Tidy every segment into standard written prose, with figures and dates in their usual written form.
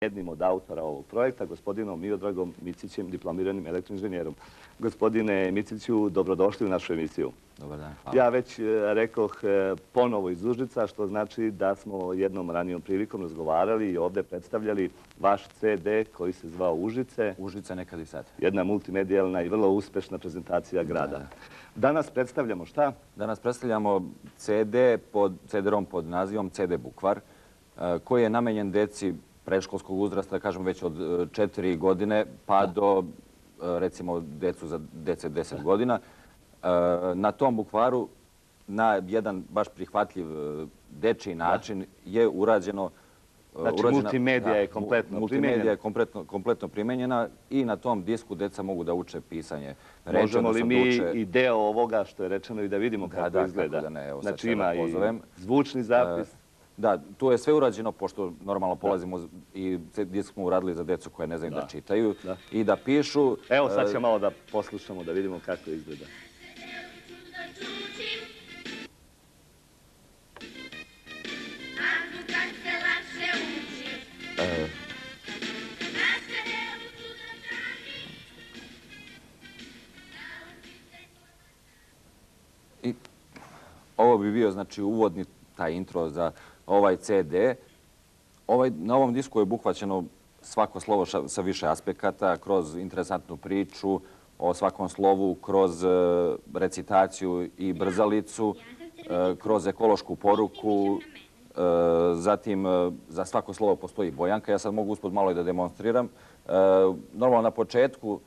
jednim od autora ovog projekta, gospodinom Miodragom Micićem, diplomiranim elektroinženjerom. Gospodine Miciću, dobrodošli u našu emisiju. Dobar dan, hvala. Ja već rekoh ponovo iz Užica, što znači da smo jednom ranijom prilikom razgovarali i ovdje predstavljali vaš CD koji se zvao Užice. Užice nekad i sad. Jedna multimedijalna i vrlo uspešna prezentacija grada. Danas predstavljamo šta? Danas predstavljamo CD-ROM pod nazivom CD Bukvar, koji je namenjen deci predškolskog uzrasta, da kažem već od 4 godine, pa do, recimo, dece 10 godina. Na tom bukvaru, na jedan baš prihvatljiv dečiji način, je urađeno... Znači, multimedija je kompletno primjenjena. Multimedija je kompletno primjenjena i na tom disku deca mogu da uče pisanje. Možemo li mi i deo ovoga što je rečeno i da vidimo kako izgleda? Znači, ima i zvučni zapis. Da, tu je sve urađeno, pošto normalno polazimo i disk smo uradili za decu koje ne znaju da čitaju i da pišu. Evo, sad ćemo malo da poslušamo, da vidimo kako izgleda. Ovo bi bio, znači, uvodni taj intro za ovaj CD. Na ovom disku je obuhvaćeno svako slovo sa više aspekata, kroz interesantnu priču o svakom slovu, kroz recitaciju i brzalicu, kroz ekološku poruku. Zatim, za svako slovo postoji bojanka. Ja sad mogu uspod malo i da demonstriram. Normalno, na početku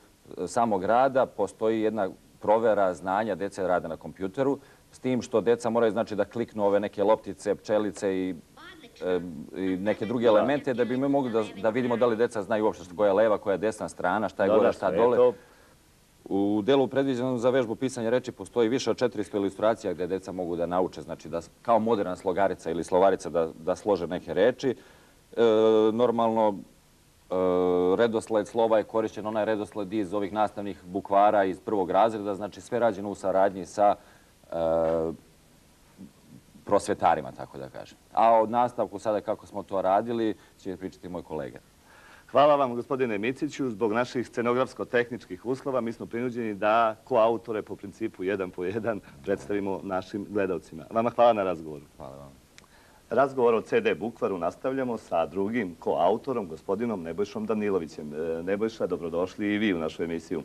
samog rada postoji jedna provera znanja dece rada na kompjuteru, s tim što deca moraju, znači, da kliknu ove neke loptice, pčelice i neke druge elemente da bi mi mogli da vidimo da li deca znaju uopšte koja je leva, koja je desna strana, šta je gore, šta dole. U delu predviđenom za vežbu pisanja reči postoji više od 400 ilustracija gde deca mogu da nauče, znači kao moderna slogarica ili slovarica da slože neke reči. Normalno, redosled slova je korišćen, onaj redosled iz ovih nastavnih bukvara iz prvog razreda, znači sve rađeno u saradnji sa prosvetarima, tako da kažem. A od nastavku sada kako smo to radili će pričati moj kolega. Hvala vam, gospodine Miciću. Zbog naših scenografsko-tehničkih uslova mi smo prinuđeni da koautore po principu 1 po 1 predstavimo našim gledalcima. Vama hvala na razgovoru. Hvala vam. Razgovor o CD Bukvaru nastavljamo sa drugim koautorom, gospodinom Nebojšom Danilovićem. Nebojša, dobrodošli i vi u našu emisiju.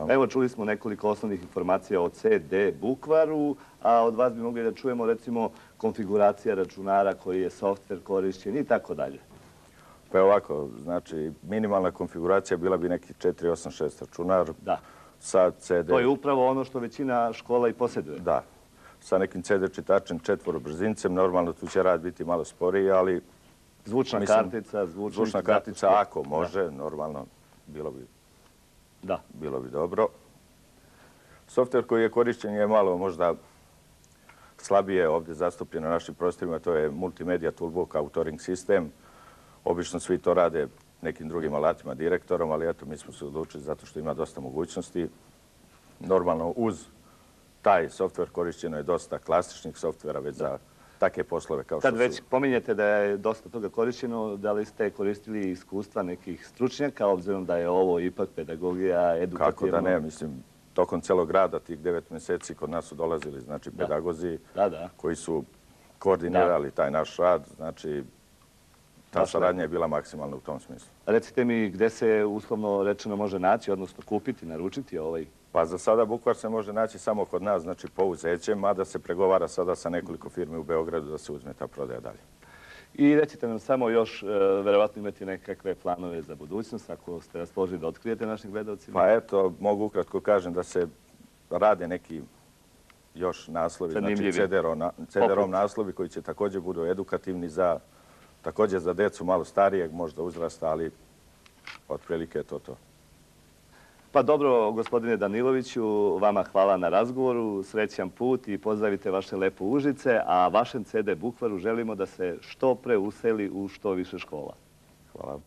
Evo, čuli smo nekoliko osnovnih informacija o CD Bukvaru, a od vas bi mogli da čujemo, recimo, konfiguracija računara koji je softver korišćen i tako dalje. Pa je ovako, znači, minimalna konfiguracija bila bi neki 486 računar sa CD... To je upravo ono što većina škola i posjeduje. Da. Sa nekim CD čitačem 4-brzincem. Normalno tu će rad biti malo sporiji, ali... Zvučna kartica, zvučna kartica, ako može, normalno, bilo bi dobro. Softver koji je korišćen je malo možda slabije ovdje zastupljen na našim prostorima. To je Multimedia Toolbook Authoring System. Obično svi to rade nekim drugim alatima, direktorom, ali eto, mi smo se odlučili zato što ima dosta mogućnosti. Normalno, uz taj softver korišćeno je dosta klasičnih softvera već za takve poslove kao što su... Kad već pominjete da je dosta toga korišćeno, da li ste koristili iskustva nekih stručnjaka, obzirom da je ovo ipak pedagogija, edukativno? Kako da ne, mislim, tokom celog rada, tih 9 mjeseci kod nas su dolazili, znači, pedagozi koji su koordinirali taj naš rad, znači, ta saradnja je bila maksimalna u tom smislu. Recite mi gde se uslovno rečeno može naći, odnosno kupiti, naručiti ovaj... Pa za sada Bukvar se može naći samo kod nas, znači pouzećem, mada se pregovara sada sa nekoliko firmi u Beogradu da se uzme ta prodaja dalje. I recite nam samo još, verovatno imate nekakve planove za budućnost, ako ste raspoložili da otkrijete našim gledalcima? Pa eto, mogu ukratko kažem da se rade neki još naslovi, znači CD-ROM naslovi koji će također budu edukativni također za decu malo starijeg možda uzrasta, ali otprilike je to. Pa dobro, gospodine Daniloviću, vama hvala na razgovoru, srećan put i pozdravite vaše lepo Užice, a vašem CD Bukvaru želimo da se što pre useli u što više škola. Hvala.